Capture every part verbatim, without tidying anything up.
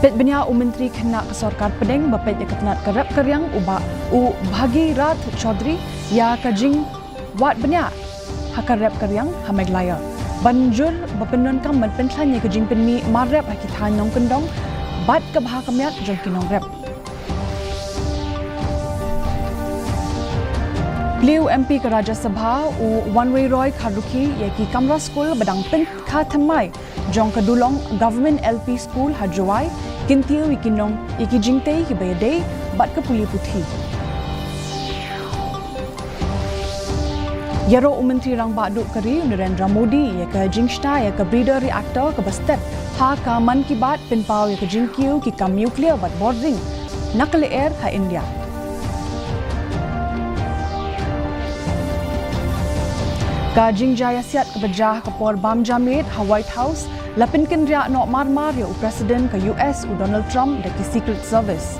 Peit bniah u Myntri Khynnah ka Sorkar Pdeng ba peit ïa ka tnat ka rep ka riang u Bah u Bhagirath Chaudhary ïa ka jingwad bniah ha ka rep ka riang ha Meghalaya. Ban jur ba pyndonkam ban pynkhlaiñ ïa ka jingpynmih mar rep ha ki thaiñ nongkyndong bad ka bha ka miat jong ki nongrep. Plie u M P ka Rajya Sabha u Wanwiroy Kharlukhi ïa ki kamra skul ba dang pynkha thymmai jong ka Dulong Government L P School ha Jowai, kyntiew ïa ki nong ïa ki jingtei kiba ïadei bad ka pule puthi. Ïaroh u Myntri Rangbah Duh ka ri u Narendra Modi ïa ka jingshna ïa ka breeder reactor kaba stet ha ka Mann Ki Baat pynpaw ïa ka jingkiew ki kam nuclear bad bording na ka lyer ha India. Ka jingjia ïasiat kaba jia ha ka por bam jia miet ha White House la pynkynriah noh marmar ïa u President ka U S u Donald Trump da ki Secret Service.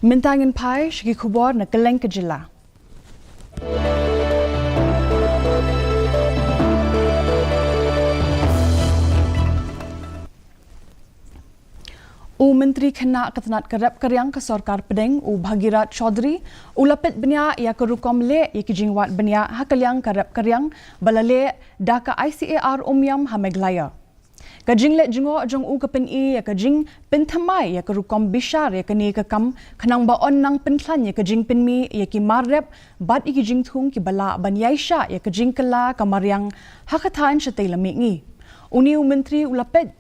Mynta ngin phai sha ki khubor na kylleng ka jylla. U Myntri Khynnah ka tnat ka rep ka riang ka Sorkar Pdeng u Bhagirath Chaudhary u la peit bniah ïa ka rukom leh ïa ki jingwad bniah ha ka liang ka rep ka riang ba la leh da ka I C A R Umiam ha Meghalaya. Ka jingleh jngoh jong u ka pyni ïa ka jingpynthymmai ïa ka rukom bishar ïa kane ka kam khnang ba yn nang pynkhlaiñ ïa ka jingpynmih ïa ki mar rep bad ïa ki jingthung kiba lah ban ïaishah ïa ka jingkylla ka mariang ha ka thaiñ shatei la mihngi. Une u Myntri u la peit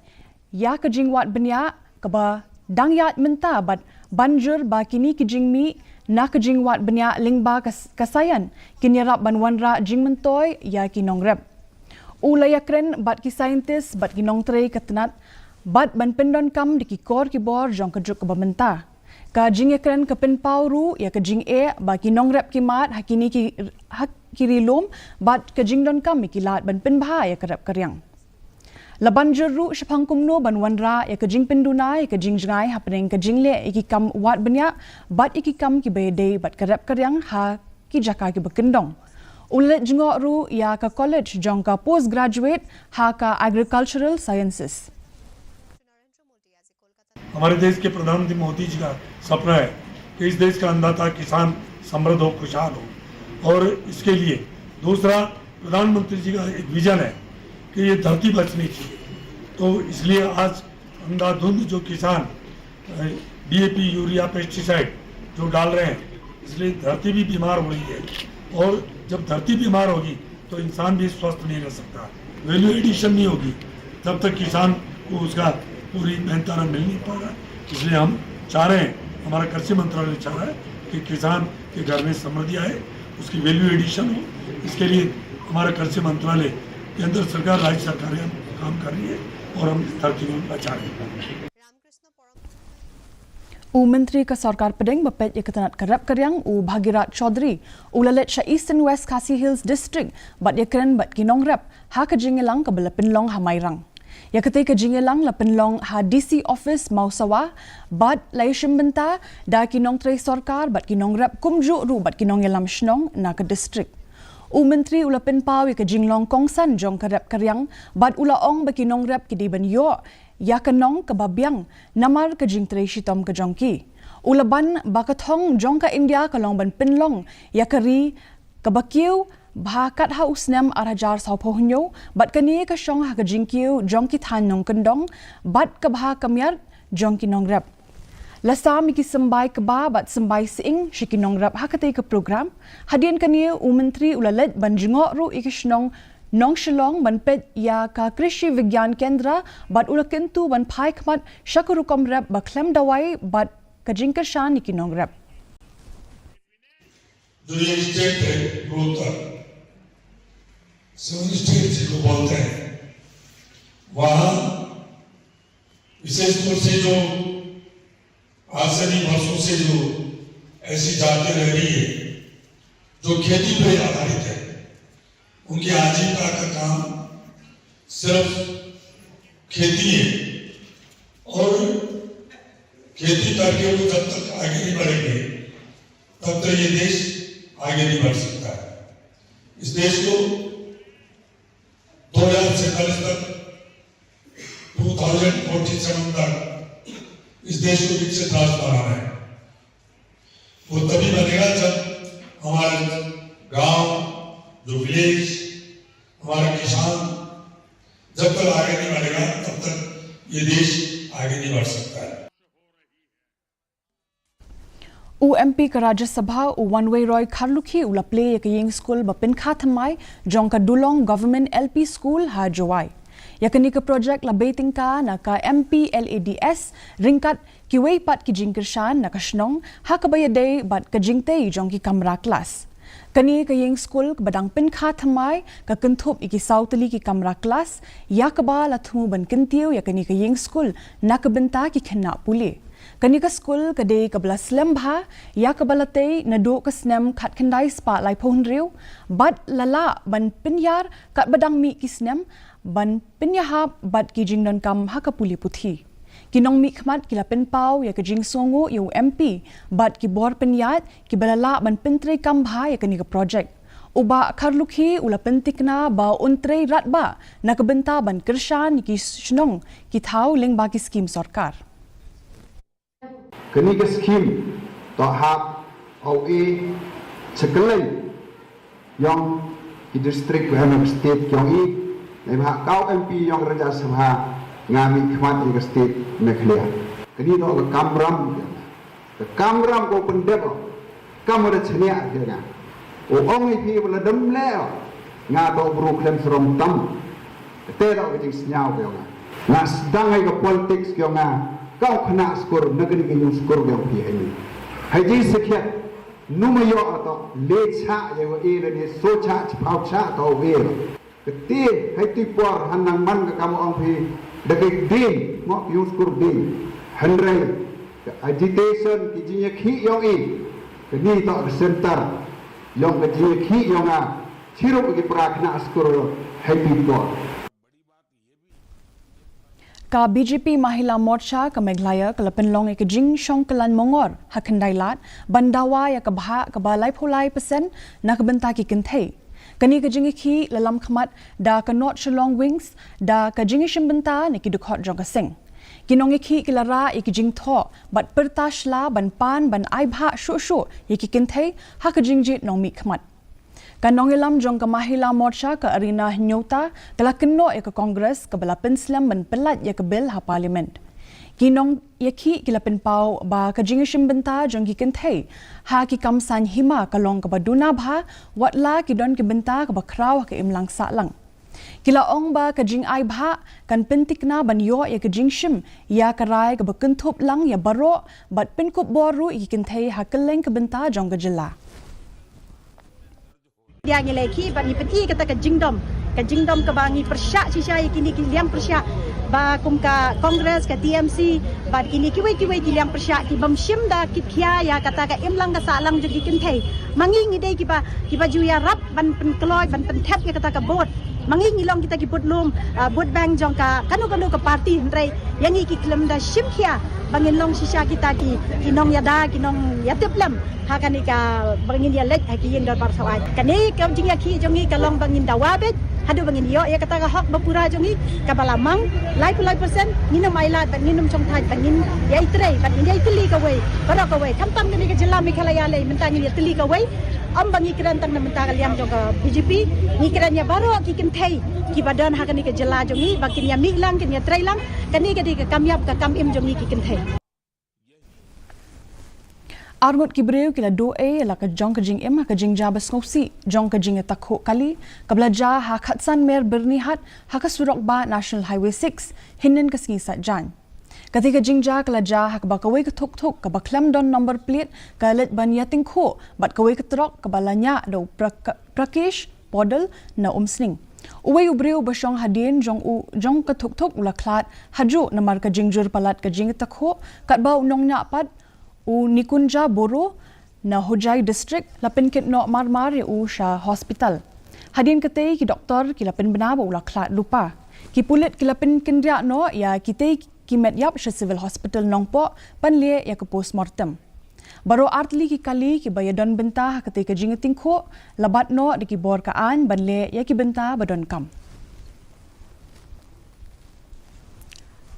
ïa ka jingwad bniah kaba dang ïaid mynta bad ban jur ba kine ki jingmih na ka jingwad bniah lyngba ka, ka science kin ïarap ban wanrah jingmyntoi ïa ki nongrep. U la ïakren bad ki scientist bad ki nongtrei ka tnat bad ban pyndonkam da ki kor ki bor jong ka juk kaba mynta. Ka jingïakren ka pynpaw ruh ïa ka jingeh ba ki nongrep ki mad ha kine ki, ha ki ri lum bad ka jingdonkam ïa ki lad ban pynbha ïa ka rep ka riang. La ban jur ruh shaphang kumno ban wanrah ïa ka jingpynduna ïa ka jingjngai hapdeng ka jingleh ïa ki kam wad bniah bad ïa ki kam kiba ïadei bad ka rep ka riang ha ki jaka kiba kyndong. U la leit jngoh ruh ïa ka college jong ka postgraduate ha ka agricultural sciences. हमारे देश के प्रधानमंत्री मोदी जी का सपना है कि इस देश का अन्नदाता किसान समृद्ध हो, खुशहाल हो, और इसके लिए दूसरा प्रधानमंत्री जी का एक विजन है कि ये धरती बचनी चाहिए। तो इसलिए आज अंधाधुंध जो किसान डीएपी, यूरिया, पेस्टिसाइड जो डाल रहे हैं, इसलिए धरती भी बीमार हो रही है। और जब धरती बीमार होगी तो इंसान भी स्वस्थ नहीं रह सकता, वैल्यू एडिशन नहीं होगी जब तक किसान को उसका पूरी मेहनताना मिल नहीं पा रहा। इसलिए हम चाह रहे हैं, हमारा कृषि मंत्रालय चाह रहा है कि किसान के घर में समृद्धि आए, उसकी वैल्यू एडिशन हो। इसके लिए हमारा कृषि मंत्रालय, केंद्र सरकार, राज्य सरकारें काम कर रही है और हम इस धरती को बचा रहे हैं। U Myntri ka Sorkar Pdeng ba peit ïa ka tnat ka rep ka riang u Bhagirath Chaudhary u la leit sha Eastern West Khasi Hills District bad ïakren bad ki nongrep ha ka jingïalang kaba la pynlong ha Mairang. Ïa katei ka jingïalang la pynlong ha D C office Mawsawa bad la ïashim bynta da ki nongtrei sorkar bad ki nongrep kumjuh ruh bad ki nongïalam shnong na ka district. U Myntri u la pynpaw ïa ka jinglong kongsan jong ka rep ka riang bad u la ong ba ki nongrep ki dei ban ïoh ïa ka nong kaba biang namar ka jingtrei shitom ka jong ki. U la ban ba ka thong jong ka India ka long ban pynlong ïa ka ri kaba kiew bha kat ha u snem ar hajar sawphew hynñiew bad kane ka shong ha ka jingkiew jong ki thaiñ nongkyndong bad ka bha ka miat jong ki nongrep. La sam ïa ki symbai kba bad symbai sying sha ki nongrep ha katei ka program. Hadien kane u Myntri u la leit ban jngoh ruh ïa ka shnong Nongshillong ban peit ïa ka Krishi Vigyan Kendra bad u la kyntu ban phai khmat sha ka rukom rep ba khlem dawai bad ka jingkyrshan ïa ki nongrep. जो ये स्टेट है पूर्वोत्तर, सेवन स्टेट जिसको बोलते हैं, वहाँ विशेष तौर से जो आसनी वर्षों से जो ऐसी जाति रह रही है जो खेती पर आधारित है, उनकी आजीविका का काम सिर्फ खेती है और खेती करके वो जब तक आगे नहीं बढ़ेंगे तब तक ये देश आगे नहीं बढ़ सकता है। इस देश को दो हज़ार सैंतालीस तक फोर्टी सेवन तक इस देश को विकसित राष्ट्र बनाना है। वो तभी बनेगा जब हमारे गांव, जो विलेज, हमारा किसान जब तक आगे नहीं बढ़ेगा, तब तक ये देश आगे नहीं बढ़ सकता है। U M P ka Rajya Sabha u Wanwei Roy Kharlukhi u la plie ïa ka ïing skul ba pynkha thymmai jong ka Dulong Government L P School ha Jowai. Ïa kane ka project la bei tyngka na ka M P L A D S ryngkat kiwei pat ki jingkyrshan na ka shnong ha kaba ïadei bad ka jingtei jong ki kamra klas. Kane ka ïing skul kaba dang pynkha thymmai ka kynthup ïa ki saw tylli ki kamra klas, ïa kaba la thmu ban kyntiew ïa kane ka ïing skul na ka bynta ki khynnah pule. Kane ka skul ka dei kaba la slem bha ïa kaba la tei naduh ka snem khatkhyndai spah laiphew hynriew bad la lah ban pynïar katba dang mih ki snem ban pynïahap bad ki jingdonkam ha ka pule puthi. Ki nongmihkhmat ki la pynpaw ïa ka jingsngewnguh ïa u M P bad ki bor pynïaid kiba la lah ban pyntreikam bha ïa kane ka project. U Bah Kharlukhi u la pyntikna ba un trei radbah na ka bynta ban kyrshan ïa ki shnong ki thaw lyngba ki skim sorkar. Kane ka skim to hap u e chakhlei ïong ki district, ki ïong state ïong i, neibhah ka u M P ïong Rajya Sabha nga mihkhmat ïa ka state Meghalaya. Kane to ka kamram, ka kamram ko pyndep, kam da chniah ïa nga. U ong ïa phi ba la dem leh, nga to bru khlem srom tam. Te da ka jingsngew ka ïong nga. Nga sdang ai ka politics ka ïong nga. Ka u khynnah skur na kane ka ïung skur ka ïong phi ai ni. Hai ji sakhiat. Nu ma ïoh to le cha ïa wa e la ne so cha chipau cha to we. Kate hai tu por han nang man ka kam ong phi da ka ding mo ïung skur ding. Hynrei ka agitation ki jingïakhih ïong i. Kane to ka center ïong ka jingïakhih ïong nga. Chirup ki para khynnah skur hai tu por. Ka B J P Mahila Morcha ka Meghalaya ka la pynlong ïa ka jingshong kylla mongor ha Khyndai Lad ban dawa ïa ka bhah kaba laiphew lai percent na ka bynta ki kynthei. Kane ka jingïakhih la lam khmat da ka North Shillong Wings da ka jingïashim bynta na ki dkhot jong ka seng. Ki nongïakhih ki la rah ïa ki jingthoh bad pyrta shla ban pan ban ai bhah shuh shuh ïa ki kynthei ha ka jingjied nongmihkhmat. Ka nongïalam jong ka Mahila Morcha ka Arina Hynñiewta ka la kynnoh ïa ka Congress kaba la pynslem ban pyllait ïa ka bill ha Parliament. Ki nongïakhih ki la pynpaw ba ka jingïashim bynta jong ki kynthei ha ki kam saiñ hima ka long kaba duna bha, wat la ki don ki bynta kaba khraw ha ka imlang sahlang. Ki la ong ba ka jingai bhah kan pyntikna ban ïoh ïa ka jingshim ïa ka rai kaba kynthup lang ïa baroh bad pynkup bor ruh ïa ki kynthei ha kylleng ka bynta jong ka jylla. Ïa ngi leh ki bad ngi pynti kata ka jingdom, ka jingdom kaba ngi pyrshah shisha ïa kine ki liang pyrshah ba kum ka Congress, ka T M C bad kine kiwei kiwei ki liang pyrshah ki bym shim da kit khia ïa kata ka imlang ka sahlang jong ki kynthei. Ma ngi ngi dei kiba, kiba ju ïarap ban pynkloi ban pynthep ïa kata ka vote. Ma ngi ngi long kita ki vote lum, ah, vote bank jong ka kano kano ka party, hynrei ïa ngi ki khlem da shim khia ba ngin long shisha kita ki, ki nongïada, ki nongïatiplem ha kane kaba ngin ïaleit ha ki ïing dorbar sawai. Kane ka jingïakhih jong ngi ka long ba ngin dawa beit haduh ba ngin ïoh ïa kata ka hok ba pura jong ngi kaba la mang laiphew lai percent. Ngin ym ailad bad ngin ym shongthait bad ngin ïai trei bad ngin ïai tylli kawei baroh kawei, khamtam kane ka jylla Meghalaya lei, mynta ngin ïai tylli kawei. Ym ba ngi kren tang na mynta ka liang jong ka B J P, ngi kren ïa baroh ki kynthei kiba don ha kane ka jylla jong ngi ba kin ïamih lang, kin ïatrei lang. Kane ka dei ka kam ïap ka kam im jong ngi ki kynthei. Arngut ki briew ki la duh ei ïa la ka jong ka jingim ha ka jingjia ba sngewsih jong ka jingïatakhuh kali kaba la jia ha Khatsan Mer Byrnihat ha ka surok bah National Highway six hynnin ka sngi Saitjaiñ. Kata ka jingjia ka la jia ha kaba kawei ka thuk thuk kaba khlem don number plate ka leit ban ïatyngkhuh bad kawei ka trok kaba la ñiah da u Prak-, Prakesh Podol na Umsning. Uwei u briew ba shong hadien jong u, jong ka thuk thuk u la khlad hajuh namar ka jingjur palat ka jingïatakhuh, katba u nongñiah pat u Nikunja Boro na Hojai District la pynkit noh mar mar ïa u sha hospital. Hadien katei ki doktor ki la pynbna ba u la khlad lypa. Ki pulit ki la pynkynriah noh ïa kitei ki met ïap sha Civil Hospital Nongpoh ban leh ïa ka postmortem. Baroh artylli ki kali kiba ïadon bynta ha katei ka jingïatyngkhuh la bat noh da ki bor ka aiñ ban leh ïa ki bynta ba donkam.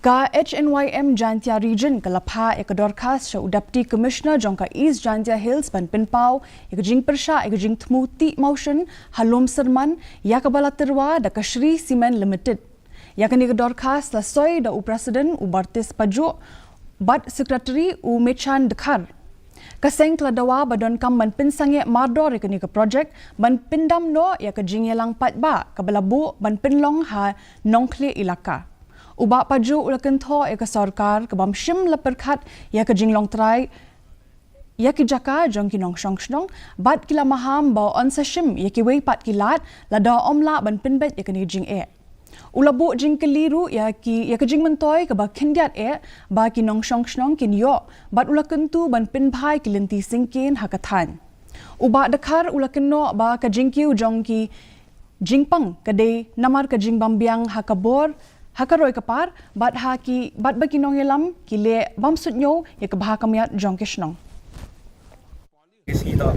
Ka H N Y M Jaintia Region ka la phah ïa ka dorkhas sha u Deputy Commissioner jong ka East Jaintia Hills ban pynpaw ïa ka jingpyrshah ïa ka jingthmu tih mawsyn ha Lum Syrman ïa kaba la tyrwa da ka Shree Cement Limited. Ïa kane ka dorkhas la soi da u President u Bartis Pajuh bad Secretary u Mechan Dkhar. Ka seng ka la dawa ba donkam ban pynsangeh mardor ïa kane ka projek ban pyndam noh ïa ka jingïalang paidbah kaba la buh ban pynlong ha Nongkhlieh Elaka. U Bah Pajuh u la kynthoh ïa ka sorkar ka bym shym la pyrkhat ïa ka jinglong trai ïa ki jaka jong ki nongshong shnong bad ki la maham ba yn sa shim ïa kiwei pat ki lad lada ym lah ban pynbeit ïa kane ka jingeh. U la buh jingkylli ruh ïa ki, ïa ka jingmyntoi kaba khyndiat eh ba ki nongshong shnong kin ïoh bad u la kyntu ban pynbha ïa ki lynti syngkien ha ka thaiñ. U Bah Dkhar u la kynnoh ba ka jingkiew jong ki jingpang ka dei namar ka jingbym biang ha ka bor, ha ka roi ka par bad ha ki, bad ba ki nongïalam ki leh bym suidñiew ïa ka bha ka miat jong ki shnong. Ki sngi to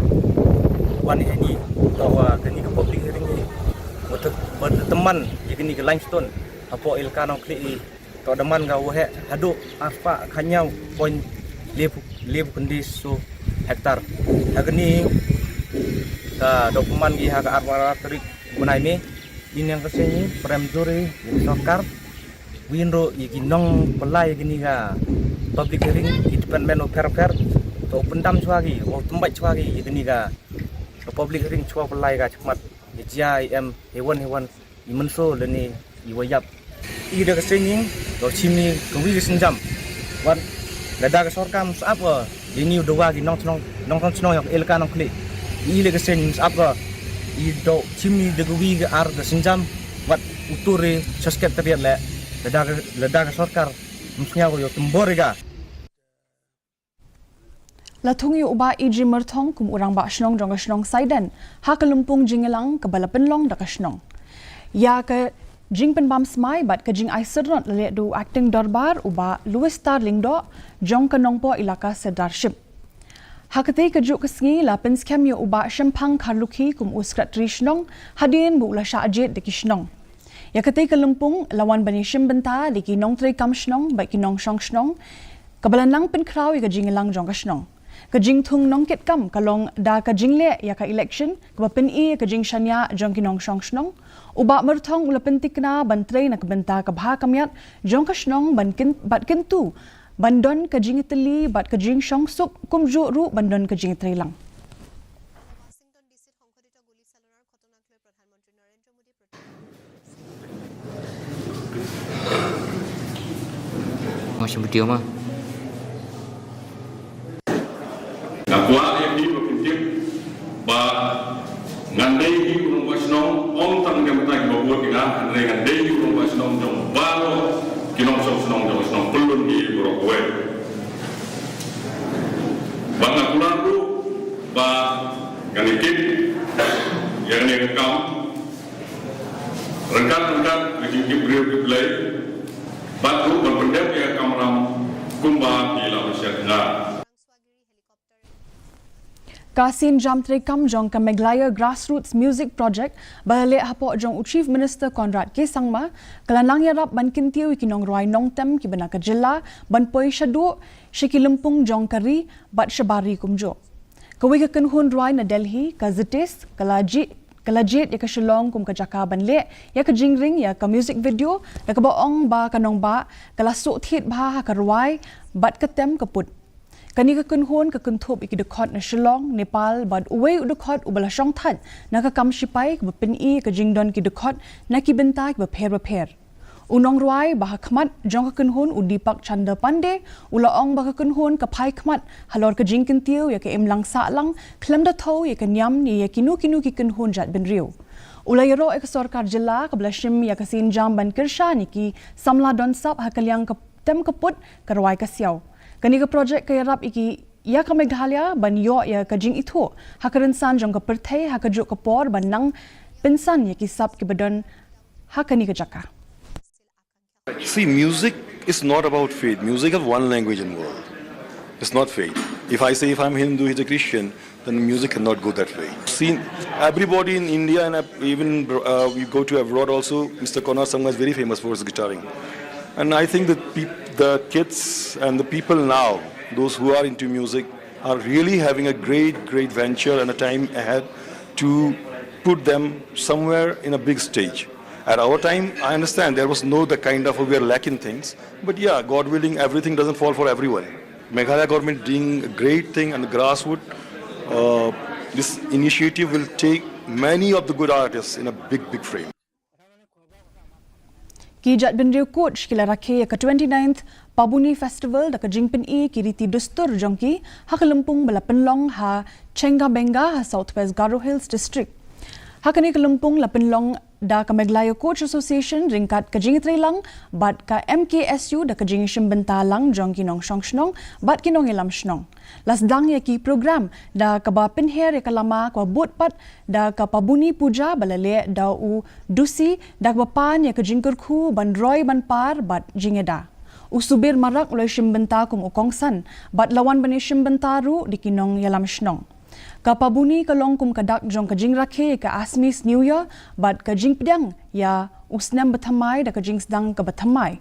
wan ïa ni to wa kani ka public hearing ni wa te wa te teman ïa kani ka limestone hapoh Elaka Nongkhlieh i to da man ka wa heh haduh arphew khyndai point lip lip khyndai so hektar. Ha kani ka dok man ki ha ka arphew tarik bnai Mei. Ïa kane ka sngi prem juri ïa ka sorkar win ruh ïa ki nongpynlait ïa kani ka public hearing ki department u pher pher to pyndam chwa ki wa tymbai chwa ki ïa kani ka public hearing chwa pynlait ka chakmat ïa jia i em hewan hewan i mynso lane i wa ïap. I da ka seng to chim ni ka wi ka senjam wat lada ka sorkar ym sap ka ïa ni u dawa ki nongchnong nongchnong ïa ka Elaka Nongkhlieh. I le ka seng ym sap ka i do chim ni da ka wi ka ar ka senjam wat u tur i sa skep teriat le lada ka lada ka sorkar ym sngew ka ïa u tymbor i ka. La thung ïa u Bah E G Myrthong kum u rangbah shnong jong ka shnong Saiden ha ka lympung jingïalang kaba la pynlong da ka shnong. Ïa ka jingpynbam smai bad ka jingai syrnod la leh da u Acting Dorbar u Bah Louis Star Lyngdoh jong ka Nongpoh Elaka Sirdarship. Ha katei ka juh ka sngi la pynskhem ïa u Bah Shemphang Kharlukhi kum u Secretary shnong hadien ba u la shah jied da ki shnong. Ïa katei ka lympung la wan ban ïashim bynta da ki nongtrei kam shnong bad ki nongshong shnong kaba la nang pynkhraw ïa ka jingïalang jong ka shnong. Ka jingthung nongkitkam ka long da ka jingleh ïa ka election kaba pyni ïa ka jingshaniah jong ki nongshong shnong. U Bah Myrthong u la pyntikna ban trei na ka bynta ka bha ka miat jong ka shnong ban kin bad kyntu ban don ka jingïatylli bad ka jingshongsuk kumjuh ruh ban don ka jingïatreilang. Nga kwah ïa phi ba phin tip ba ngan dei hi u rangbah shnong ym tang ne mynta kiba vote ïa nga, hynrei ngan dei hi u rangbah shnong jong baroh ki nongshong shnong jong shnong, pynlong hi baroh kawei. Bad nga kular ruh ba ngan ïa tip ïa kane ka kam ryngkat ryngkat ka jingtip briew tip Blei bad ruh ban pyndep ïa ka kamram kumba ki la pynshai ïa nga. Ka sienjam treikam jong ka Meghalaya Grassroots Music Project ba la leh hapoh jong u Chief Minister Conrad K Sangma ka la nang ïarap ban kyntiew ïa ki nongrwai nongtem kiba na ka jylla ban poi shaduh sha ki lympung jong ka ri bad shabar ri kumjuh. Kawei ka kynhun rwai na Delhi ka Zitis ka la jied ka la jied ïa ka Shillong kum ka jaka ban leh ïa ka jingring ïa ka music video da kaba ong ba ka nongbah ka la suk thied bha ha ka rwai bad ka tem ka put. Kane ka kynhun ka kynthup ïa ki dkhot na Shillong, Nepal bad uwei u dkhot uba la shong thait na ka kam shipai kaba pyni ïa ka jingdon ki dkhot na ki bynta kiba pher ba pher. U nongrwai ba ha khmat jong ka kynhun u Deepak Chandra Pandey u la ong ba ka kynhun ka phai khmat halor ka jingkyntiew ïa ka imlang sahlang khlem da thew ïa ka niam ne ïa kino kino ki kynhun jaitbynriew. U la ïaroh ïa ka sorkar jylla kaba la shim ïa ka sienjam ban kyrshan ïa ki samla don sap ha ka liang ka tem ka put ka rwai ka siaw. Kane ka projek ka ïarap ïa ki ïa ka Meghalaya ban ïoh ïa ka jingithuh ha ka rynsan jong ka pyrthei ha kajuh ka por ban nang pynsan ïa ki sap kiba don ha kane ka jaka. See, music is not about faith. Music has one language in the world. It's not faith. If I say if I'm Hindu, he's a Christian, then music cannot go that way. See, everybody in India and even uh, we go to abroad also, Mister Konar Sangma is very famous for his guitaring. And I think that peop- the kids and the people now, those who are into music, are really having a great, great venture and a time ahead to put them somewhere in a big stage. At our time, I understand there was no the kind of, we are lacking things, but yeah, God willing, everything doesn't fall for everyone. Meghalaya government doing a great thing and the grassroots, uh, this initiative will take many of the good artists in a big, big frame. Ki jait bynriew Kutch ki la rakhe ïa ka twenty-ninth Pabuni Festival da ka jingpyni ki riti dustur jong ki ha ka lympung ba la pynlong ha Chengabenga ha South West Garo Hills District. Ha kane ka lympung la pynlong da ka Meghalaya Kutch Association ryngkat ka jingtreilang bad ka M K S U da ka jingshim bynta lang jong ki nongshong shnong bad ki nongïalam shnong. La sdang ïa ki program da kaba pynher ïa ka lama kaba bud pat da ka Pabuni Puja ba la leh da u Dusi da kaba pan ïa ka jingkyrkhu ban roi ban par bad jingïada. U Subir Marak u la shim bynta kum u kongsan bad la wan ban ïashim bynta ruh da ki nongïalam shnong. Ka Pabuni ka long kum ka dak jong ka jingrakhe ïa ka Assamese New Year bad ka jingpdiang ïa u snem bathymmai da ka jingsdang kaba thymmai.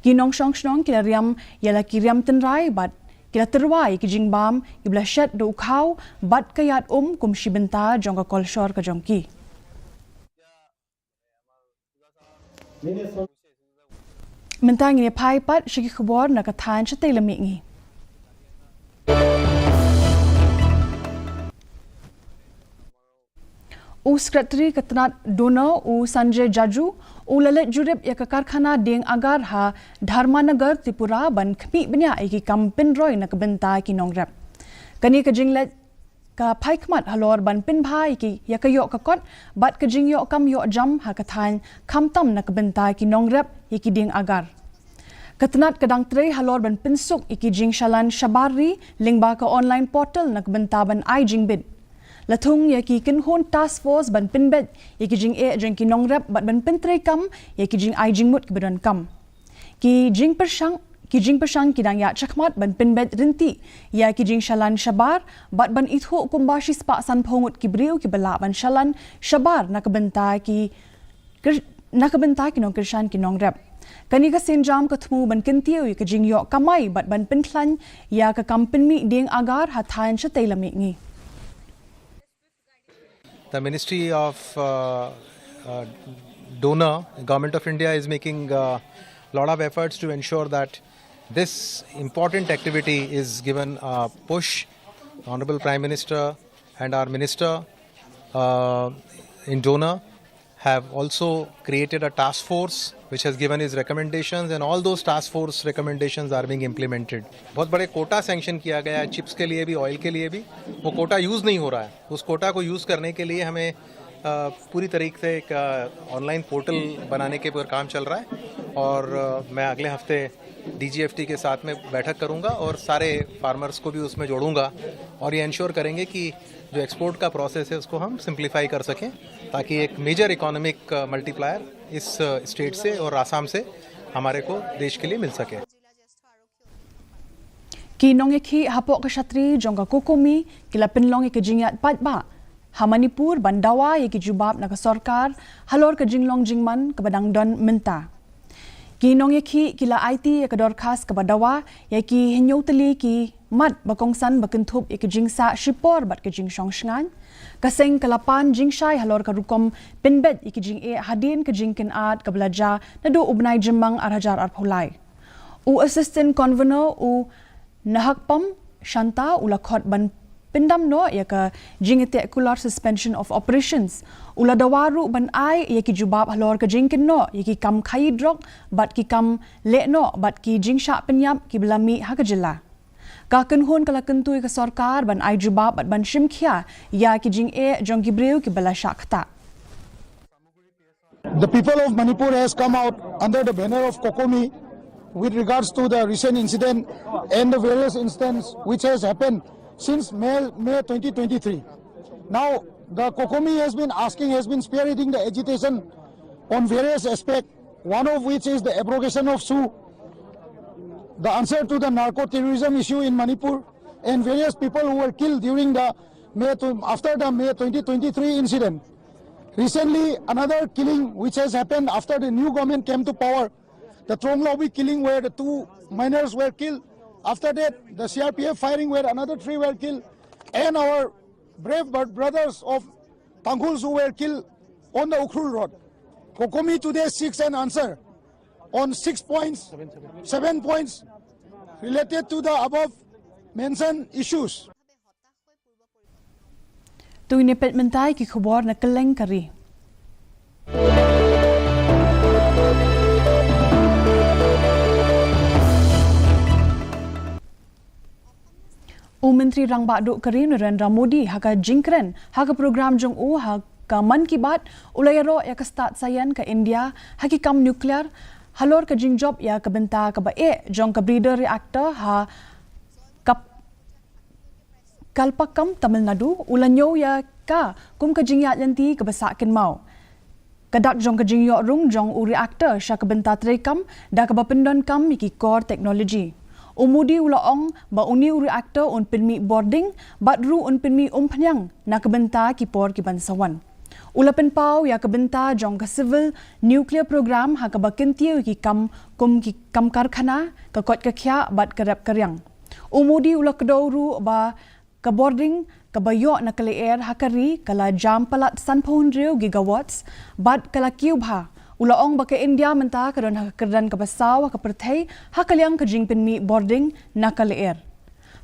Ki nongshong shnong ki la riam ïa la ki riam tynrai bad ki la tyrwa ïa ki jingbam kiba la shet da u khaw bad ka ïad um kum shi bynta jong ka kolshor ka jong ki. Mynta ngin ïa phai pat sha ki khubor na ka thaiñ shatei lam mihngi. U Secretary ka tnat DoNER u Sanjay Jaju u la leit jurip ïa ka karkhana dieng agar ha Dharmanagar, Tripura ban khmih bniah ïa ki kam pynroi na ka bynta ki nongrep. Kane ka jingleit ka phai khmat halor ban pynbha ïa ki ïa ka ïoh ka kot bad ka jingïoh kam ïoh jam ha ka thaiñ khamtam na ka bynta ki nongrep ïa ki dieng agar. Ka tnat ka dang trei halor ban pynsuk ïa ki jingshalan shabar ri lyngba ka online portal na ka bynta ban ai jingbit. La thung ïa ki kynhun task force ban pynbeit ïa ki jingeh jong ki nongrep bad ban pyntreikam ïa ki jingai jingmut kiba donkam. Ki jingpyrshang ki jingpyrshang ki dang ïaid shakhmat ban pynbeit ryntih ïa ki jingshalan shabar bad ban ithuh kumba shispah sanphew ngut ki briew kiba lah ban shalan shabar na ka bynta ki kyr- na ka bynta ki nongkyrshan ki nongrep. Kane ka sienjam ka thmu ban kyntiew ïa ka jingïoh kamai bad ban pynkhlaiñ ïa ka kam pynmih dieng agar ha thaiñ shatei lam mihngi. The Ministry of uh, uh, DoNER, Government of India is making a lot of efforts to ensure that this important activity is given a push. Honorable Prime Minister and our Minister uh, in DoNER have also created a task force which has given his recommendations, and all those task force recommendations are being implemented. बहुत बड़े कोटा सैंक्शन किया गया है चिप्स के लिए भी, ऑयल के लिए भी। वो कोटा यूज़ नहीं हो रहा है। उस कोटा को यूज़ करने के लिए हमें पूरी तरीके से एक ऑनलाइन पोर्टल बनाने के ऊपर काम चल रहा है और मैं अगले हफ्ते डीजीएफटी के साथ में बैठक करूंगा और सारे फार्मर्स को भी उसमें जोड़ूंगा और ये इंश्योर करेंगे कि जो एक्सपोर्ट का प्रोसेस है उसको हम सिंप्लीफाई कर सकें, ताकि एक मेजर इकोनॉमिक मल्टीप्लायर इस स्टेट से और आसाम से हमारे को देश के लिए मिल सके। Ki nongïakhih hapoh ka shatri jong ka COCOMI ki la pynlong ïa ka jingïaid paidbah ha Manipur ban dawa ïa ki jubab na ka sorkar halor ka jinglong jingman kaba dang don mynta. Ki nongïakhih ki la aiti ïa ka dorkhas kaba dawa ïa ki hynñiew tylli ki mat ba kongsan ba kynthup ïa ka jingsah shipor bad ka jingshong shngaiñ. Ka seng ka la pan jingshai halor ka rukom pynbeit ïa ka jingeh hadien ka jingkynad kaba la jia naduh u bnai Jymmang ar hajar arphew lai. U Assistant Convenor u Nahakpam Shanta u la khot ban pyndam noh ïa ka jingïateh kular suspension of operations. U la dawa ruh ban ai ïa ki jubab halor ka jingkynnoh ïa ki kam khaïi drok bad ki kam lehnoh bad ki jingshah pynïap kiba la mih ha ka jylla. Ka kynhun ka la kyntu ïa ka sorkar ban ai jubab bad ban shim khia ïa ki jingeh jong ki briew kiba la shah ktah. The people of Manipur has come out under the banner of COCOMI with regards to the recent incident and the various incidents which has happened since May, May twenty twenty-three. Now, the COCOMI has been asking, has been spearheading the agitation on various aspects, one of which is the abrogation of SoO, the answer to the narco-terrorism issue in Manipur, and various people who were killed during the May, after the May twenty twenty-three incident. Recently, another killing which has happened after the new government came to power, the Tronglobi killing where the two miners were killed. After that, the C R P F firing where another three were killed. And our brave bro- brothers of Tangkhul who were killed on the Ukhrul road. COCOMI today seeks an answer on six points, seven points related to the above mentioned issues. To ngin ïa peit mynta ïa ki khubor na kylleng ka ri. U Myntri Rangbah Duh ka ri Narendra Modi ha ka jingkren ha ka program jong u ha ka Mann Ki Baat u la ïaroh ïa ka stad saian ka India ha ki kam nuclear halor ka jingjop ïa ka bynta kaba eh jong ka breeder reactor ha Kap- Kalpakkam, Tamil Nadu, u la ñiew ïa ka kum ka jingïaid lynti kaba sah kynmaw. Ka dak jong ka jingïoh rung jong u reactor sha ka bynta treikam da kaba pyndonkam ïa ki core technology. U Modi u la ong ba une u reactor un pynmih bording bad ruh un pynmih umphniang na ka bynta ki por ki ban sa wan. U la pynpaw ïa ka bynta jong ka civil nuclear program ha kaba kyntiew ïa ki kam kum ki kam karkhana, ka koit ka khiah bad ka rep ka riang. U Modi u la kdew ruh ba ka bording kaba ïoh na ka lyer ha ka ri ka la jam palat sanphew hynriew gigawatts bad ka la kiew bha. U la ong ba ka India mynta ka don ha ka kyrdan kaba saw ha ka pyrthei ha ka liang ka jingpynmih bording na ka lyer.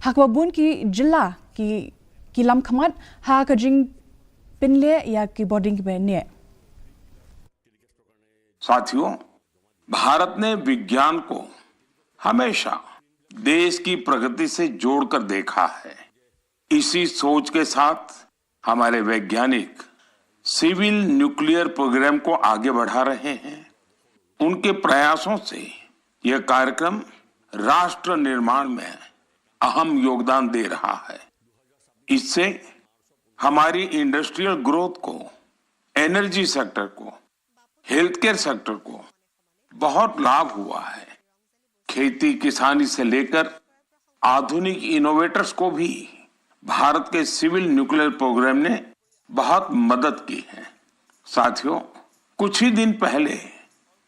Ha kaba bun ki jylla ki ki lam khmat ha ka jingpynleh ïa ki bording kiba neh. साथियों, भारत ने विज्ञान को हमेशा देश की प्रगति से जोड़कर देखा है। इसी सोच के साथ हमारे वैज्ञानिक सिविल न्यूक्लियर प्रोग्राम को आगे बढ़ा रहे हैं। उनके प्रयासों से यह कार्यक्रम राष्ट्र निर्माण में अहम योगदान दे रहा है। इससे हमारी इंडस्ट्रियल ग्रोथ को, एनर्जी सेक्टर को, हेल्थ केयर सेक्टर को बहुत लाभ हुआ है। खेती किसानी से लेकर आधुनिक इनोवेटर्स को भी भारत के सिविल न्यूक्लियर प्रोग्राम ने बहुत मदद की है। साथियों, कुछ ही दिन पहले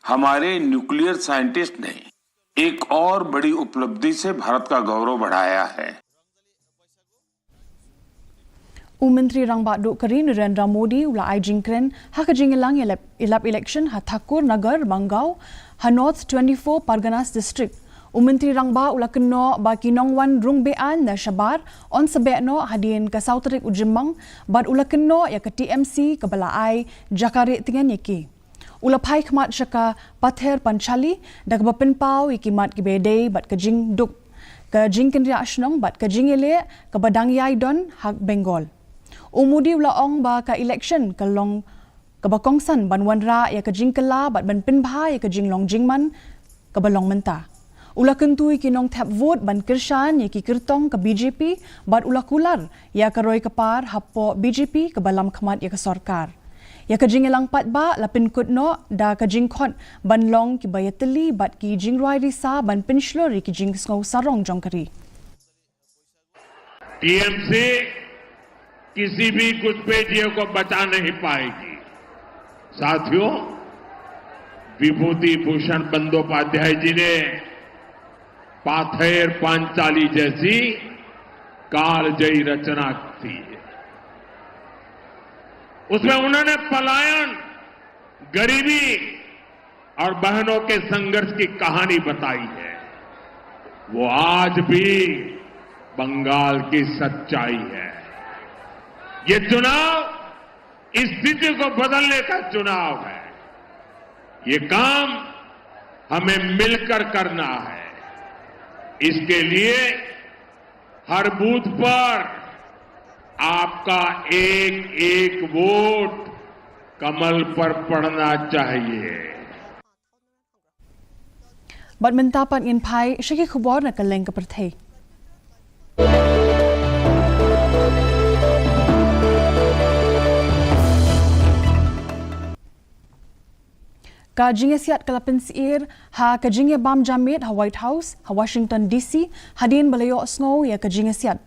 हमारे न्यूक्लियर साइंटिस्ट ने एक और बड़ी उपलब्धि से भारत का गौरव बढ़ाया है। U Myntri Rangbah Duh ka ri Narendra Modi u la ai jingkren ha ka jingïalang ïalap, ïalap election ha Thakur Nagar Mangaon ha North twenty-four Parganas District. U Myntri Rangbah u la kynnoh ba ki nongwan rung beaiñ na shabar yn sa beh noh hadien ka saw tarik u Jymmang bad u la kynnoh ïa ka T M C kaba la ai jaka rieh tngen ïa ki. U la phai khmat sha ka Pather Panchali da kaba pynpaw ïa ki mat kiba ïadei bad ka jingduk, ka jingkynriah shnong bad ka jingïaleh kaba dang ïai don ha Bengal. U Modi u la ong ba ka election ka long kaba kongsan ban wanrah ïa ka jingkylla bad ban pynbha ïa ka jinglong jingman kaba long mynta. U la kyntu ïa ki nongthep vote ban kyrshan ïa ki kyrtong ka B J P bad u la kular ïa ka roi ka par hapoh B J P kaba lam khmat ïa ka sorkar. Ïa ka jingïalang paidbah la pynkut noh da ka jingkhot ban long kiba ïatylli bad ki jingrwai risa ban pynshlur ïa ki jingsngew sarong jong ka ri. टीएमसी किसी भी घुसपैठिए को बचा नहीं पाएगी। साथियों, विभूति भूषण बंदोपाध्याय जी ने पाथेर पांचाली जैसी कालजयी रचना की है। उसमें उन्होंने पलायन, गरीबी और बहनों के संघर्ष की कहानी बताई है। वो आज भी बंगाल की सच्चाई है। ये चुनाव इस स्थिति को बदलने का चुनाव है। ये काम हमें मिलकर करना है। इसके लिए हर बूथ पर आपका एक एक वोट कमल पर पड़ना चाहिए। Bad mynta pat ngin phai sha ki khubor na kylleng ka pyrthei. Ka jingïasiat ka la pynsyier ha ka jingïabam janmiet ha White House ha Washington D C hadien ba la ïohsngew ïa ka jingïasiat.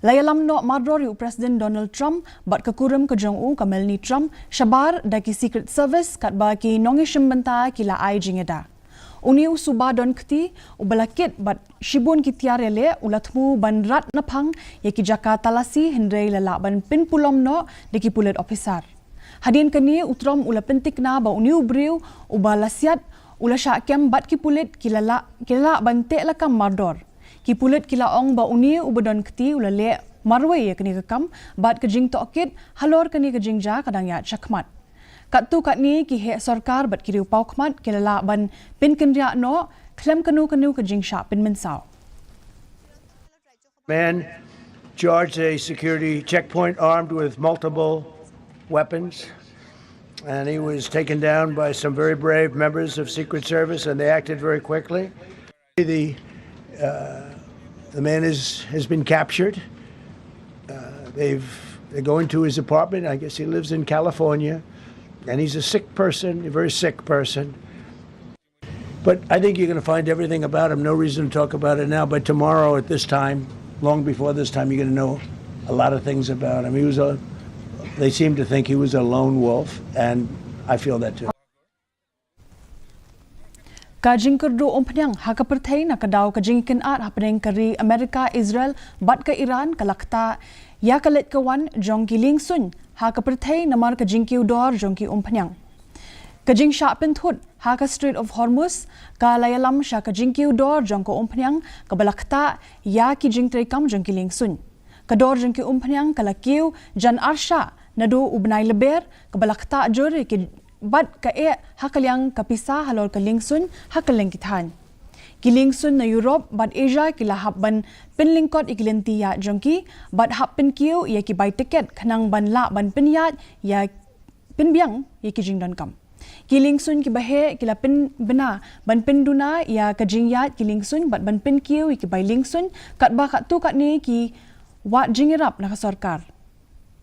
La ïalam noh mardor ïa u President Donald Trump bad ka kurim ka jong u ka Melania Trump shabar da ki Secret Service katba ki nongïashim bynta ki la ai jingïada. Une u suba don kti, uba la kit bad shibun ki tiar ïaleh, u la thmu ban rat naphang ïa ki jaka talasi, hynrei la lah ban pynpulom noh da ki pulit ophisar. Hadien kane, u Trump u la pyntikna ba une u briew uba la siat u la shah kem bad ki pulit, ki la lah, ki la lah ban teh lakam mardor. Ki pulit ki la ong ba une uba don kti u la leh marwei ïa kane ka kam, bad ka jingtohkit halor kane ka jingjia ka dang ïaid shakhmat. Katto katne, ki heh sorkar bad ki riewpawkhmat ki la lah ban pynkynriah noh khlem kano kano ka jingshah pynmynsaw. Man charged a security checkpoint armed with multiple weapons, and he was taken down by some very brave members of Secret Service, and they acted very quickly. The, uh, the man is, has been captured. Uh, they've, they're going to his apartment. I guess he lives in California, and he's a sick person, a very sick person. But I think you're going to find everything about him. No reason to talk about it now, but tomorrow at this time, long before this time, you're going to know a lot of things about him. He was a, they seem to think he was a lone wolf, and I feel that too. Ka jingkyrduh umphniang ha ka pyrthei na ka daw ka jingkynad hapdeng ka ri Amerika, Israel bad ka Iran ka la ktah ïa ka leit ka wan jong ki liengsuiñ ha ka pyrthei namar ka jingkiew dor jong ki umphniang. Ka jingshah pynthut ha ka Strait of Hormuz ka la ïalam sha ka jingkiew dor jong ka umphniang kaba la ktah ïa ki jingtreikam jong ki liengsuiñ. Ka dor jong ki umphniang ka la kiew jan arshah naduh u bnai Lber, kaba la ktah jur ïa ki bad ka eh ha ka liang ka pisa halor ka liengsuiñ ha kylleng ki thaiñ. Ki liengsuiñ na Europe bad Asia ki la hap ban pynlyngkot ïa ki lynti ïaid jong ki bad hap pynkiew ïa ki bai tiket khnang ban lah ban pynïaid ïa, pynbiang ïa ki jingdonkam. Ki liengsuiñ kiba heh ki la pynbna ban pynduna ïa ka jingïaid ki liengsuiñ bad ban pynkiew ïa ki bai liengsuiñ, katba katto katne ki wad jingïarap na ka sorkar.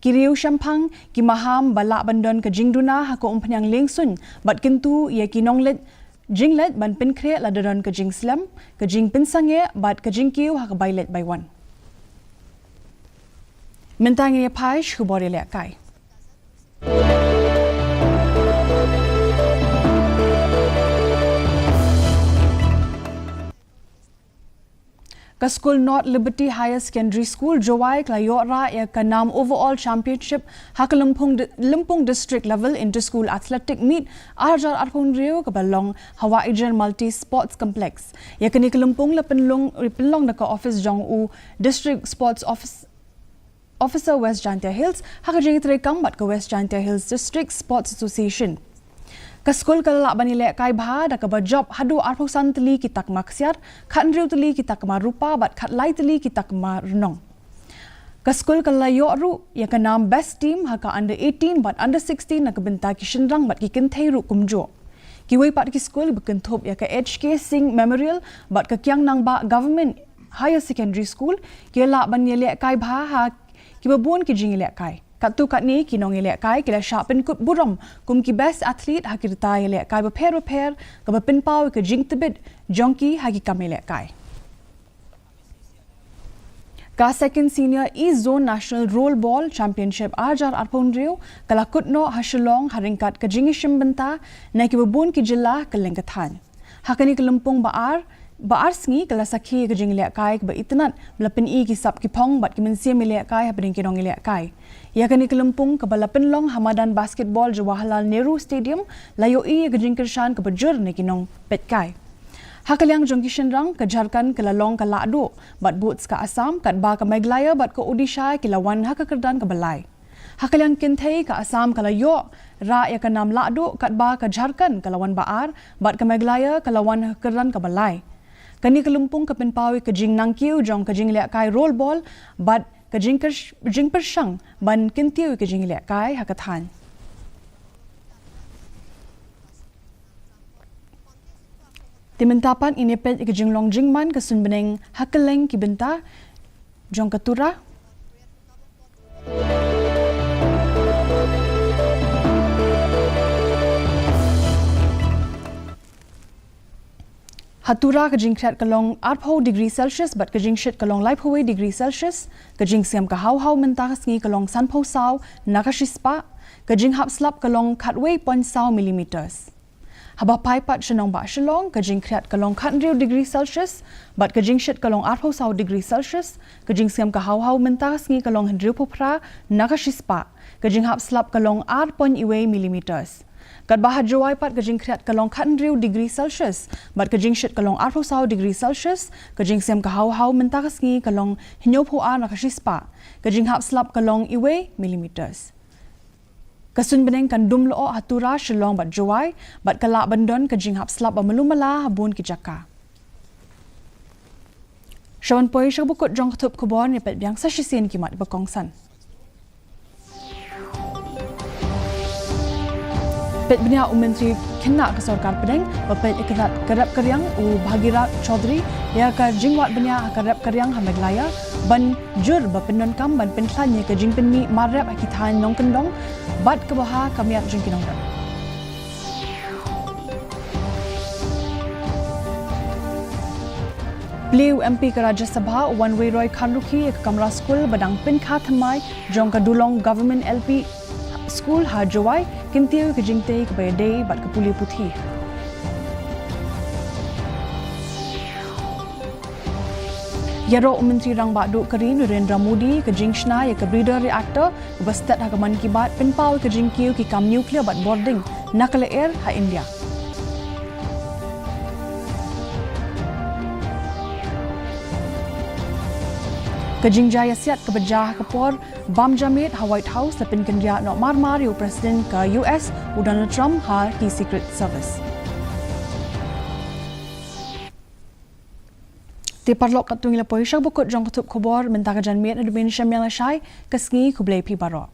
Ki riew shemphang ki maham ba lah ban don ka jingduna ha ka umphniang liengsuiñ bad kyntu ïa ki nongleit jingleit ban pynkhreh lada don ka jingslem, ka jingpynsangeh bad ka jingkiew ha ka bai leit bai wan. Mynta ngin ïa phai sha khubor ïalehkai. Ka skul North Liberty Higher Secondary School, Jowai, ka la ïoh rah ïa ka nam Overall Championship ha ka Lympung, Lympung District Level Inter-School Athletic Meet ar hajar arphew hynriew kaba long ha Wahiajer Multi Sports Complex. Ïa kane ka lympung la pynlong, pynlong da ka office jong u District Sports Office Officer West Jaintia Hills ha ka jingïatreikam bad ka West Jaintia Hills District Sports Association. Ka skul ka la lah ban ïalehkai bha da kaba jop haduh arphew san tylli ki takma ksiar, khathynriew tylli ki takma rupa bad khatlai tylli ki takma rnong. Ka skul ka la ïoh ruh ïa ka nam Best Team ha ka under eighteen bad under sixteen na ka bynta ki shynrang bad ki kynthei ruh kumjuh. Kiwei pat ki skul ba kynthup ïa ka H K Singh Memorial bad ka Kiang Nangbah Government Higher Secondary School ki la lah ban ïalehkai bha ha kiba bun ki jingïalehkai. Katto katne ki nongïalehkai ki la shah pynkut burom kum ki best athlete ha ki rta ïalehkai bapher bapher, kaba pynpaw ïa ka jingtbit jong ki ha ki kam ïalehkai. Ka Second Senior East Zone National Roll Ball Championship ar hajar arphew hynriew ka la kut noh ha Shillong ha ryngkat ka jingïashim bynta na kiba bun ki jylla kylleng ka thaiñ. Ha kane ka lympung ba ar, ba ar sngi ka la sakhi ka jingïalehkai kaba itynnad ba la pyni ki sap ki phong bad ki mynsiem ïalehkai hapdeng ki nongïalehkai. Ïa kane ka lympung kaba la pynlong ha madan basketball Jawaharlal Nehru Stadium la ïohi ïa ka jingkyrshan kaba jur na ki nongpeitkai. Ha ka liang jong ki shynrang, ka Jharkhand ka la long ka lahduh bad boots ka Assam, katba ka Meghalaya bad ka Odisha ki la wan ha ka kyrdan kaba lai. Ha ka liang kynthei, ka Assam ka la ïoh rah ïa ka nam lahduh, katba ka Jharkhand ka la wan ba ar bad ka Meghalaya ka la wan ha ka kyrdan kaba lai. Kane ka lympung ka pynpaw ïa ka jingnangkiew jong ka jingïalehkai roll ball bad ka jingkyr-, jingpyrshang ban kyntiew ïa ka jingïalehkai ha ka thaiñ. Te mynta pat ngin ïa peit ïa ka jinglong jingman ka suiñ bneng ha kylleng ki bynta jong ka Tura. Ha Tura ka jingkhriat ka long arphew degree Celsius bad ka jingshit ka long laiphew degree Celsius, ka jingsngem ka haw haw mynta ka sngi ka long sanphew saw na ka shispah, ka jinghap slap ka long khatwei point saw millimeters. Haba phai pat sha nongbah Shillong, ka jingkhriat ka long khathynriew degree Celsius, bad ka jingshit ka long arphew saw degree Celsius, ka jingsngem ka haw haw mynta ka sngi ka long hynriewphew phra na ka shispah, ka jinghap slap ka long ar point iwei millimeters. Katba ha Jowai pat ka jingkhriat ka long khathynriew degree Celsius, bad ka jingshit ka long arphew saw degree Celsius, ka jingsngem ka haw haw mynta ka sngi ka long hynñiewphew ar na ka shispah, ka jinghap slap ka long iwei millimeters. Ka suiñ bneng kan dum lyoh ha Tura, Shillong bad Jowai, bad ka lah ban don ka jinghap slap ba malu mala ha bun ki jaka. Sha ban poi sha ka bakut jong ka thup khubor, ngin peit biang sa shisien ki mat ba kongsan. Peit bniah u Myntri Khynnah ka Sorkar Pdeng ba peit ïa ka rep ka riang u Bhagirath Chaudhary ïa ka jingwad bniah ha ka rep ka riang ha Meghalaya ban jur ba pyndonkam ban pynkhlaiñ ïa ka jingpynmih mar rep ha ki thaiñ nongkyndong bad kaba ha ka miat jong ki nongrep. Plie u M P ka Rajya Sabha u Wanwiroy Kharlukhi ïa ka kamra skul ba dang pynkha thymmai jong ka Dulong Government L P School ha Jowai, kyntiew ïa ka jingtei kaba ïadei bad ka pule puthi. Ïaroh u Myntri Rangbah Duh ka ri Narendra Modi ka jingshna ïa ka breeder reactor uba stet ha ka Mann Ki Baat pynpaw ïa ka jingkiew ki kam nuclear bad bording na ka lyer ha India. Ka jingjia ïasiat kaba jia ha ka por bam jia miet ha White House la pynkynriah noh mar mar ïa u President ka U S u Donald Trump ha ki Secret Service. Te paralok, katto ngi la poi sha ka bakut jong ka thup khubor mynta ka janmiet, naduh mynshwa, ïa lashai ka sngi, khublei phi baroh.